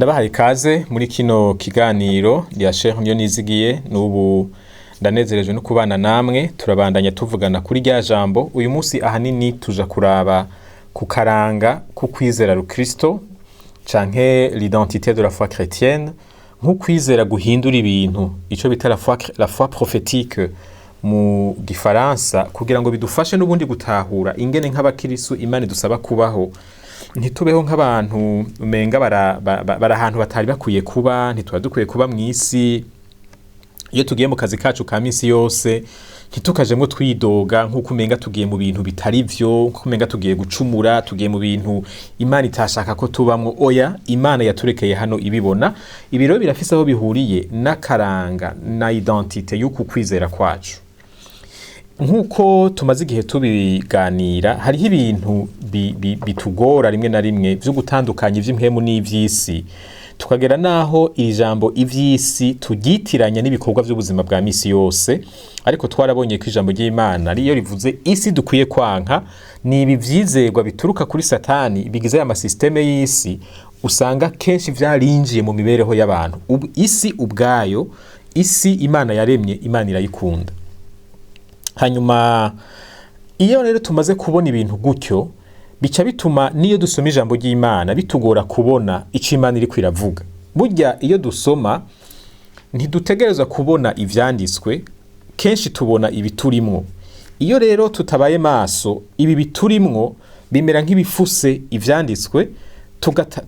Ndabahaye ikaze muri kino kiganiro rya Sheikh Niyonizigiye. N'ubu ndanezerejwe no kubana namwe. Turabandanya tuvugana kuri rya jambo. Uyu munsi ahanini tuja kuraba ku karanga k'ukwizera rukristo canke l'identité de la foi chrétienne, nk'ukwizera guhindura ibintu, ico bita la foi prophétique mu gifaransa, kugira ngo bidufashe n'ubundi gutahura ingene nk'abakirisu Imana idusaba kubaho, ntitubeho nk'abantu umenga bara ahantu batari bakwiye kuba. Ntituba dukwiye kuba mw'isi. Iyo tugiye mu kazi kacu ka misi yose, ntitukajemwo twidoga nk'uko umenga tugiye mu bintu bitari vyo, nk'uko umenga tugiye gucumura, tugiye mu bintu Imana itashaka ko tubamwo. Oya, Imana yaturekeye hano ibibona. Ibi rero birafise aho bihuriye n'akaranga na identité y'uku kwizera kwacu. Nk'uko tumaze igihe tubiganira, hariho ibintu bitugora rimwe na rimwe vyo gutandukanya ivy'impwemu n'ivy'isi, tukagera naho iri jambo ivy'isi turyitiranya n'ibikorwa vy'ubuzima bwa misi yose. Ariko twarabonye ko ijambo ry'Imana ariyo rivuze isi dukwiye kwanka ni ibi vyizerwa bituruka kuri Satani bigize aya masisiteme y'isi, usanga kenshi vyarinjiye mu mibereho y'abantu. Ubu isi ubwayo, isi Imana yaremye, Imana irayikunda. Hanyuma iyo rero tumaze kubona ibintu gutyo, bica bituma n'iyo dusoma ijambo ry'Imana bitugora kubona ico Imana iriko iravuga. Burya iyo dusoma ntidutegerezwa kubona ivyanditswe, kenshi tubona ibiturimwo. Iyo rero tutabaye maso, ibi biturimwo bimera nk'ibifuse ivyanditswe,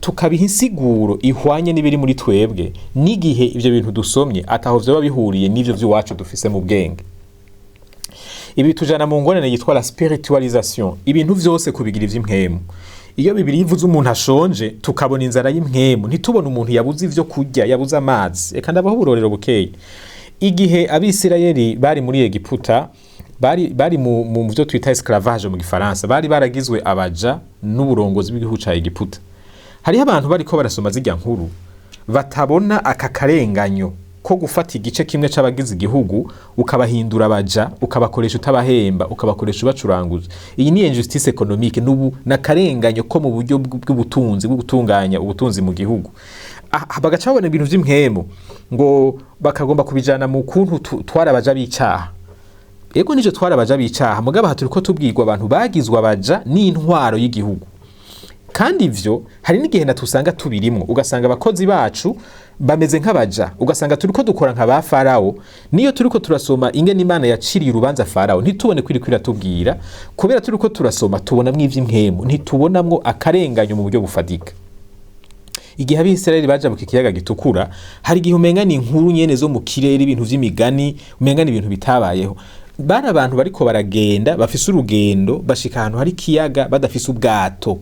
tukabiha insiguro ihwanye n'ibiri muri twebwe, n'igihe ivyo bintu dusomye ataho vyoba bihuriye n'ivyo vy'iwacu dufise mu bwenge. Ibi bitujana mu ngorane yitwa la spiritualisation, ibintu vyose kubigira ivy'impwemu. Iyo Bibiliya ivuze umuntu ashonje, tukabona inzara y'impwemu, ntitubone umuntu yabuze ivyo kurya, yabuze amazi. Reka ndabaho uburorero bukeye. Igihe Abisirayeli bari muri Egiputa, bari mu vyo twita esclavage mu gifaransa, bari baragizwe abaja n'uburongozi bw'igihugu ca Egiputa. Hariho abantu bariko barasoma zirya nkuru batabona aka karenganyo ko gufata igice kimwe c'abagize igihugu, ukabahindura abaja, ukabakoresha utabahemba, ukabakoresha ubacuranguza. Iyi ni injustice économique, n'ubu n'akarenganyo ko mu buryo bw'ubutunzi, bwo gutunganya ubutunzi mu gihugu. Ah, bagaca babona ibintu vy'impwemu ngo bakagomba kubijana mu kuntu twari abaja b'icaha. Ego, nico, twari abaja b'icaha, mugabo aha turiko tubwirwa abantu bagizwe abaja n'intwaro y'igihugu. Kandi ivyo hari n'igihe natusanga tubirimwo, ugasanga abakozi bacu bameze nk'abaja, ugasanga turiko dukora nka ba Farawo. Niyo turiko turasoma ingene Imana yaciriye urubanza Farawo, ntitubone ko iriko iratubwira, kubera turiko turasoma tubonamwo ivy'impwemu, ntitubonamwo akarenganyo mu buryo bufadika. Igihe Abisirayeli bajabuka ikiyaga Gitukura, hari igihe umenga ni inkuru nyene zo mu kirere, ibintu vy'imigani, umenga ni ibintu bitabayeho. Bari abantu bariko baragenda bafise urugendo, bashika ahantu hari ikiyaga badafise ubwato.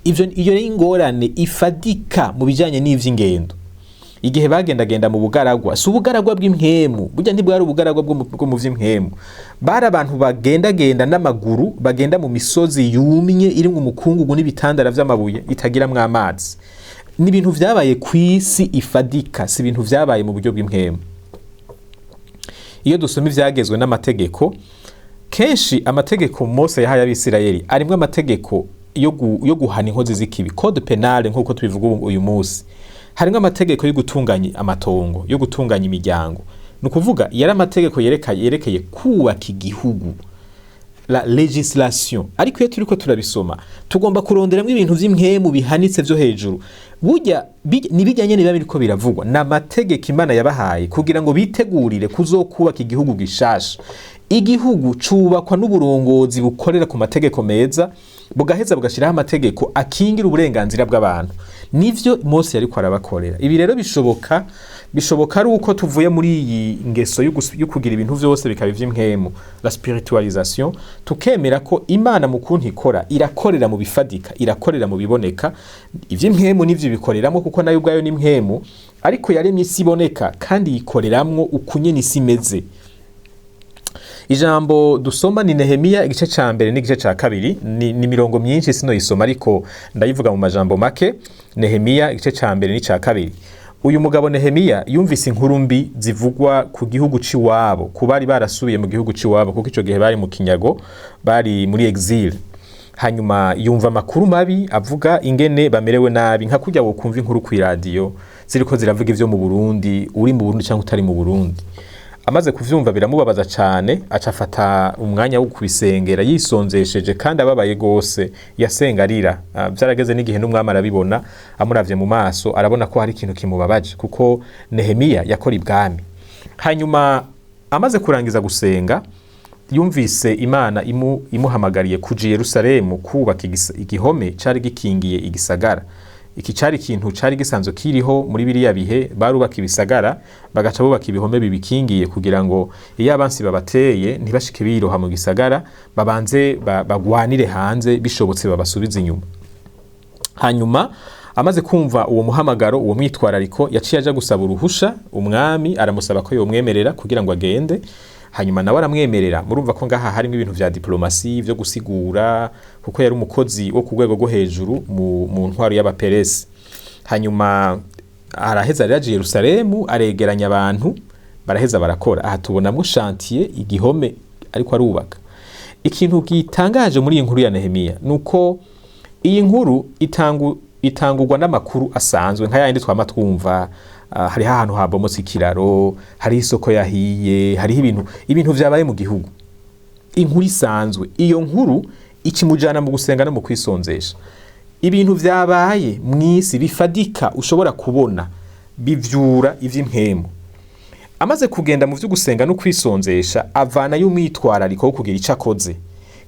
Ivyo, iyo ni ingorane ifadika mu bijanye n'ivy'ingendo. Igihe bagendagenda mu bugaragwa, si ubugaragwa bw'impwemu, burya ntibwari ubugaragwa bwo mu vy'impwemu. Bari abantu bagendagenda n'amaguru, bagenda mu misozi yumye irimwo umukungugu n'ibitandara vy'amabuye, itagiramwo amazi. Ni ibintu vyabaye kw'isi ifadika, si ibintu vyabaye mu buryo bw'impwemu. Iyo dusoma ivyagezwe n'amategeko, kenshi amategeko Mose yahaye Abisirayeli arimwo amategeko yo guhana inkozi z'ikibi, code pénal nk'uko tubivuga uyu munsi. Harimwo amategeko yo gutunganya amatongo, yo gutunganya imiryango. Ni ukuvuga yari amategeko yerekeye kubaka igihugu, la législation. Ariko iyo turiko turabisoma, tugomba kuronderamwo ibintu vy'impwemu bihanitse vyo hejuru. Burya ni bijya nyene biba biriko biravugwa, ni amategeko Imana yabahaye kugira ngo bitegurire kuzokubaka igihugu gishasha. Igihugu cubakwa n'uburongozi bukorera ku mategeko meza, bugaheza bugashiraho amategeko akingira uburenganzira bw'abantu. Nivyo Mose yariko arabakorera. Ibi rero bishoboka ari uko tuvuye muri iyi ngeso yo kugira ibintu vyose bikaba ivy'impwemu, la spiritualisation, tukemera ko Imana mu kuntu ikora irakorera mu bifadika, irakorera mu biboneka. Ivy'impwemu nivyo bikoreramo, kuko nayo ubwayo ni impwemu, ariko yaremye isi iboneka kandi yikoreramwo ukunyene isi imeze. Ijambo dusoma ni Nehemiya igice ca mbere n'igice ca kabiri. Ni mirongo myinshi, sinoyisoma, ariko ndayivuga mu majambo make. Nehemiya igice ca mbere n'ica kabiri. Uyu mugabo Nehemiya yumvise inkuru mbi zivugwa ku gihugu c'iwabo, ku bari barasubiye mu gihugu c'iwabo, kuko ico gihe bari mu kinyago, bari muri exil. Hanyuma yumva amakuru mabi avuga ingene bamerewe nabi, nka kurya wokumva inkuru kw'iradiyo ziriko ziravuga ivyo mu Burundi, uri mu Burundi canke utari mu Burundi. Amaze kuvyumva biramubabaza cane, aca afata umwanya wo kubisengera yisonzesheje kandi ababaye gose, yasenga arira. Vyarageze n'igihe n'umwami arabibona, amuravye mu maso arabona ko hari ikintu kimubabaje, kuko Nehemiya yakora ibwami. Hanyuma amaze kurangiza gusenga, yumvise Imana imuhamagariye kuja i Yerusalemu kubaka igihome cari gikingiye igisagara. Iki cari ikintu cari gisanzwe kiriho muri biriya bihe, barubaka ibisagara bagaca bubaka ibihome bibikingiye kugira ngo iyo abansi babateye ntibashike biroha mu gisagara, babanze bagwanire hanze, bishobotse babasubize inyuma. Hanyuma amaze kumva uwo muhamagaro, uwo mwitwarariko, yaciye aja gusaba uruhusha umwami, aramusaba ko yomwemerera kugira ngo agende. Hanyuma nawe aramwemerera. Murumva ko ngaha harimo ibintu vya diplomasi vyo gusigura, kuko yari umukozi wo ku rwego rwo hejuru mu ntwaro y'abaperesi. Hanyuma araheza rero aja i Yerusalemu, aregeranya abantu, baraheza barakora. Aha tubonamwo chantier, igihome ariko arubaka. Ikintu gitangaje muri iyi nkuru ya Nehemiya nuko iyi nkuru itangurwa n'amakuru asanzwe nka yandi twama twumva. Hariho ahantu habomotse ikiraro, hariho isoko yahiye, hariho ibintu vyabaye mu gihugu. Inkuru isanzwe. Iyo nkuru ikimujana mu gusenga no mu kwisonzesha. Ibintu vyabaye mw'isi bifadika ushobora kubona bivyura ivy'impwemu. Amaze kugenda mu vyo gusenga no kwisonzesha, avanayo umwitwarariko wo kugira ico akoze,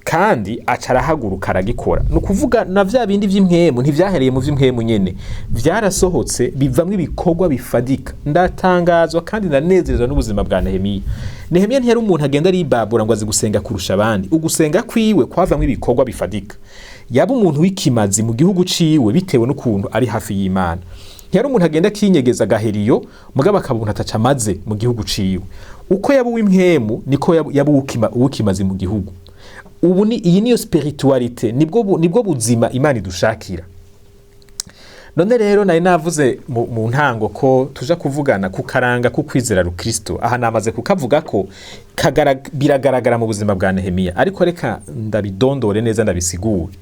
kandi aca arahaguruka aragikora. Ni ukuvuga na vya bindi vy'impwemu ntivyahereye mu vy'impwemu nyene, vyarasohotse bivamwo ibikorwa bifadika. Ndatangazwa kandi ndanezerezwa n'ubuzima bwa Nehemiya. Nehemiya ntiyari umuntu agenda aribabura ngo azi gusenga kurusha abandi. Ugusenga kwiwe kwavamwo ibikorwa bifadika. Yaba umuntu w'ikimazi mu gihugu ciwe bitewe n'ukuntu ari hafi y'Imana. Ntiyari umuntu agenda akinyegeza agaheriyo, mugabo akaba umuntu ataca amaze mu gihugu ciwe. Uko yaba uw'impwemu niko yaba uw'ikimazi mu gihugu. Iyi niyo spiritualité, nibwo buzima Imana idushakira. None rero nari navuze mu ntango ko tuja kuvugana ku karanga ku kwizera Rukristo. Aha namaze kukavuga ko biragaragara mu buzima bwa Nehemiya, ariko reka ndabidondore neza ndabisigure.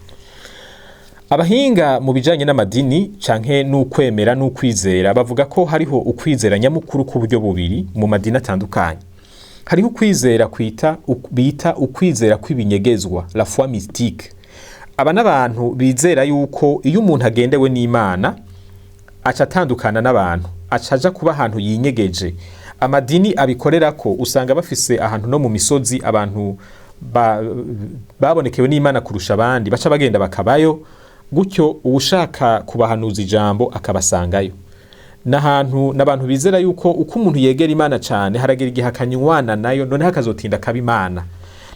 Abahinga mu bijanye n'amadini canke n'ukwemera n'ukwizera bavuga ko hariho ukwizera nyamukuru ku buryo bubiri mu madini atandukanye. Hariho ukwizera bita ukwizera kw'ibinyegezwa, la foi mystique. Aba n'abantu bizera yuko iyo umuntu agendewe n'Imana aca atandukana n'abantu, aca aja kuba ahantu yinyegeje. Amadini abikorera ko usanga bafise ahantu no mu misozi abantu babonekewe n'Imana kurusha abandi, baca bagenda bakabayo, gutyo uwushaka kubahanuza ijambo akabasangayo. N'ahantu n'abantu bizera yuko uko umuntu yegera Imana cane haragera igihe akanywana nayo, noneho akazotinda akaba Imana.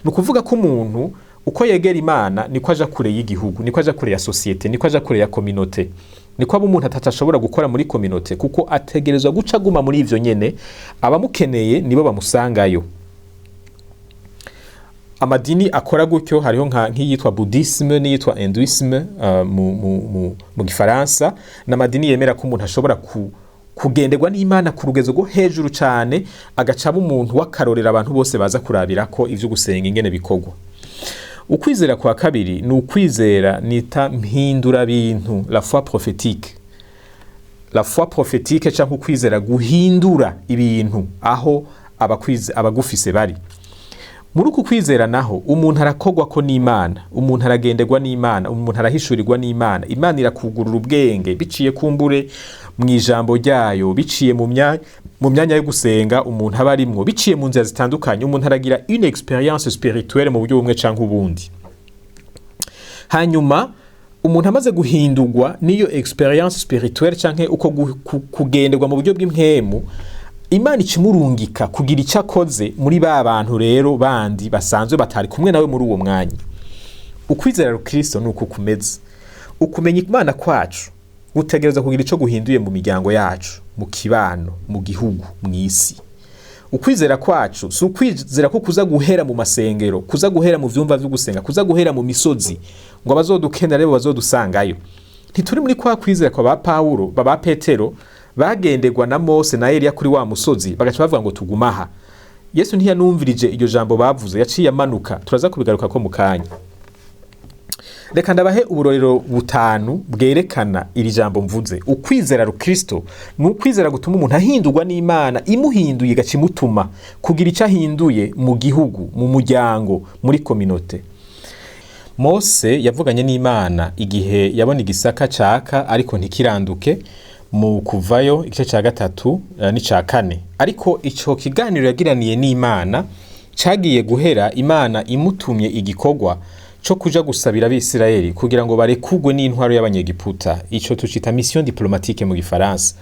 Ni ukuvuga ko umuntu uko yegera Imana niko aja kure y'igihugu, niko aja kure ya société, niko aja kure ya communauté, niko aba umuntu atashobora gukora muri communauté, kuko ategerezwa guca aguma muri ivyo nyene. Abamukeneye nibo bamusangayo. Amadini akora gutyo hariho nk'iyitwa Bouddhisme n'iyitwa Hinduisme mu Gifaransa. N'amadini yemera ko umuntu ashobora kugenderwa n'Imana ku rugezo rwo hejuru cane, agacaba umuntu w'akarorero abantu bose baza kurabirako ivyo gusenga ingene bikorwa. Ukwizera kwa kabiri ni ukwizera nita mpindurabintu, la foi prophétique. La foi prophétique canke ukwizera guhindura ibintu aho abagufise bari. Muri uku kwizera naho umuntu arakogwa ko n'Imana, umuntu aragenderwa n'Imana, umuntu arahishurirwa n'Imana. Imana irakugurura ubwenge biciye kumbure mu ijambo ryayo, biciye mu myanya yo gusenga umuntu aba arimwo, biciye mu nzira zitandukanye. Umuntu aragira une expérience spirituelle mu buryo bumwe canke ubundi. Hanyuma umuntu amaze guhindurwa n'iyo expérience spirituelle canke uko kugenderwa mu buryo bw'impwemu, Imana ikimurungika kugira icyo akoze muri ba bantu rero bandi basanzwe batari kumwe nawe muri uwo mwanya. Ukwizera Rukristo ni uku kumeze. Ukumenya Imana kwacu gutegereza kugira ico guhinduye mu miryango yacu, mu kibano, mu gihugu, mw'isi. Ukwizera kwacu si ukwizera ko kuza guhera mu masengero, kuza guhera mu vyumba vyo gusenga, kuza guhera mu misozi ngo abazodukenera rero bazodusangayo. Ntituri muri kwa kwizera kwa ba Paulo, ba Petero bagenderwa na Mose na Eliya kuri wa musozi bagaca bavuga ngo tugumaha. Yesu ntiyanumvirije iryo jambo bavuze, yaciye amanuka. Turaza kubigaruka ko mu kanya. Reka ndabahe uburorero butanu bwerekana iri jambo mvuze. Ukwizera rukristo ni ukwizera gutuma umuntu ahindurwa n'Imana, imuhinduye igaca imutuma kugira icyo ahinduye mu gihugu, mu muryango, muri kominote. Mose yavuganye n'Imana igihe yabona igisaka caka ariko ntikiranduke, mu Kuvayo igice ca 3 n'ica 4. Ariko ico kiganiro yagiraniye n'Imana cagiye guhera Imana imutumye igikorwa co kuja gusabira Abisirayeli kugira ngo barekugwe n'intwaro y'Abanyegiputa. Ico tucita mission diplomatique mu Gifaransa.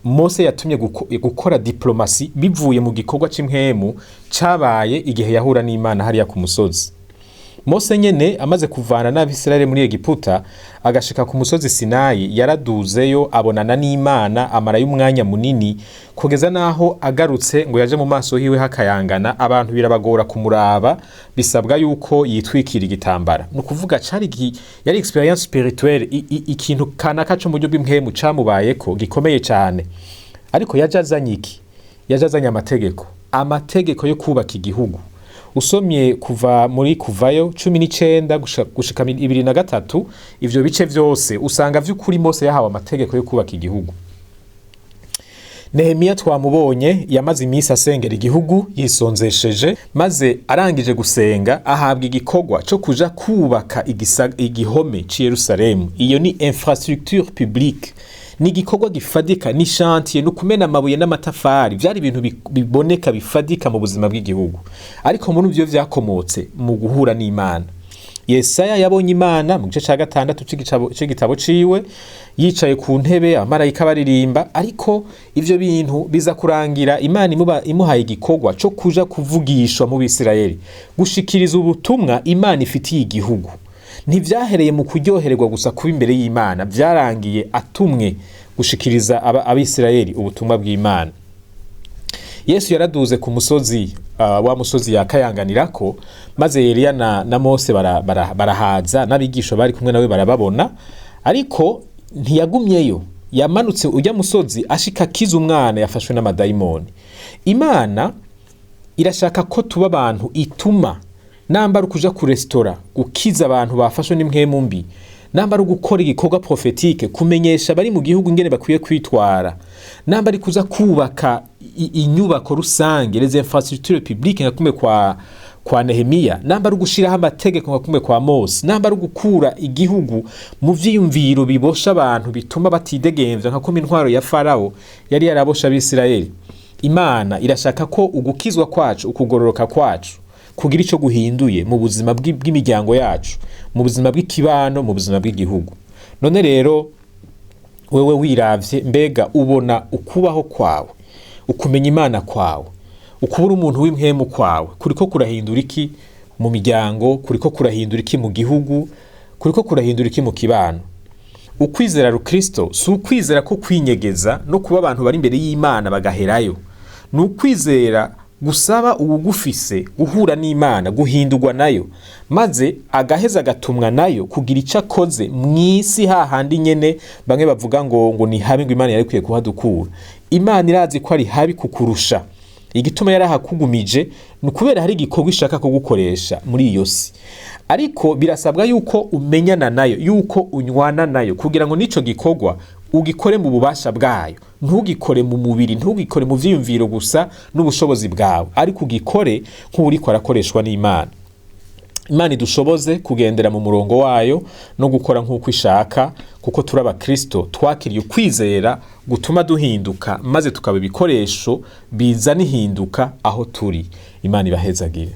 Mose yatumye gukora diplomasi bivuye mu gikorwa c'impwemu cabaye igihe yahura n'Imana hariya ku musozi. Mose nyene amaze kuvana n'Abisirayeli muri Egiputa agashika ku musozi Sinayi, yaraduzeyo abonana n'Imana, amarayo umwanya munini kugeza naho agarutse ngo yaje mu maso hiwe hakayangana, abantu birabagora kumuraba, bisabwa yuko yitwikira igitambara. Ni ukuvuga cari yari experience spirituelle, ikintu kanaka co mu buryo bw'impwemu camubayeko gikomeye cane. Ariko yaje azanye iki? Yaje azanye amategeko, amategeko yo kubaka igihugu. Usomye kuva muri Kuvayo 19 gushika 23, ivyo bice vyose usanga vy'ukuri Mose yahawe amategeko yo kubaka igihugu. Nehemiya twamubonye yamaze iminsi asengera igihugu yisonzesheje, maze arangije gusenga ahabwa igikorwa co kuja kubaka igihome c'i Yerusalemu. Iyo ni infrastructure publique, ni igikorwa gifadika, ni chantier, ni ukumena amabuye n'amatafari. Vyari ibintu biboneka bifadika mu buzima bw'igihugu, ariko muri ivyo vyakomotse mu guhura n'Imana. Yesaya yabonye Imana mu gice ca 6 c'igitabo ciwe, yicaye ku ntebe, abamarayika baririmba. Ariko ivyo bintu biza kurangira Imana imuhaye igikorwa co kuja kuvugishwa mu Bisirayeli, gushikiriza ubutumwa Imana ifitiye igihugu. Ntivyahereye mu kuryohererwa gusa kuba imbere y'Imana, vyarangiye atumwe gushikiriza Abisirayeli ubutumwa bw'Imana. Yesu yaraduze ku musozi, wa musozi yakayanganirako, maze Eliya na Mose barahaza, n'abigisha bari kumwe nawe barababona, ariko ntiyagumyeyo. Yamanutse ujya musozi ashika akiza umwana yafashwe n'amadayimoni. Imana irashaka ko tuba abantu ituma, namba ari ukuja ku resitora gukiza abantu bafashwe n'impwemu mbi, namba ari ugukora igikorwa prophétique, kumenyesha abari mu gihugu ingene bakwiye kwitwara, namba ari kuza kubaka inyubako rusange, les infrastructures publiques nka kumwe kwa Nehemiya, namba ari ugushiraho amategeko nka kumwe kwa Mose, namba ari ugukura igihugu mu vyiyumviro bibosha abantu bituma batidegemvya nka kumwe intwaro ya Farao yari yarabosha Abisirayeli. Imana irashaka ko ugukizwa kwacu, ukugororoka kwacu kugira ico guhinduye mu buzima bw'imiryango yacu, mu buzima bw'ikibano, mu buzima bw'igihugu. None rero wewe wiravye, mbega ubona ukubaho kwawe, ukumenya Imana kwawe, ukubura umuntu w'impwemu kwawe kuriko kurahindura iki mu miryango, kuriko kurahindura iki mu gihugu, kuriko kurahindura iki mu kibano? Ukwizera rukristo si ukwizera ko kwinyegeza no kuba abantu bari imbere y'Imana bagaherayo. Ni ukwizera gusaba uwugufise guhura n'Imana, guhindurwa nayo, maze agaheza agatumwa nayo kugira ico akoze mw'isi, hahandi nyene bamwe bavuga ngo ni habi, ngo Imana yarikwiye kuhadukura. Imana irazi ko ari habi kukurusha. Igituma yarahakugumije ni ukubera hari igikorwa ishaka kugukoresha muri iyo si. Ariko birasabwa yuko umenyana nayo, yuko unywana nayo, kugira ngo n'ico gikorwa ugikore mu bubasha bwayo, ntugikore mu mubiri, ntugikore mu vyiyumviro gusa n'ubushobozi bwawe, ariko ugikore nk'uwuriko arakoreshwa n'Imana. Imana idushoboze kugendera mu murongo wayo no gukora nk'uko ishaka, kuko turi abakristo twakiriye ukwizera gutuma duhinduka, maze tukaba ibikoresho bizana ihinduka aho turi. Imana ibahezagire.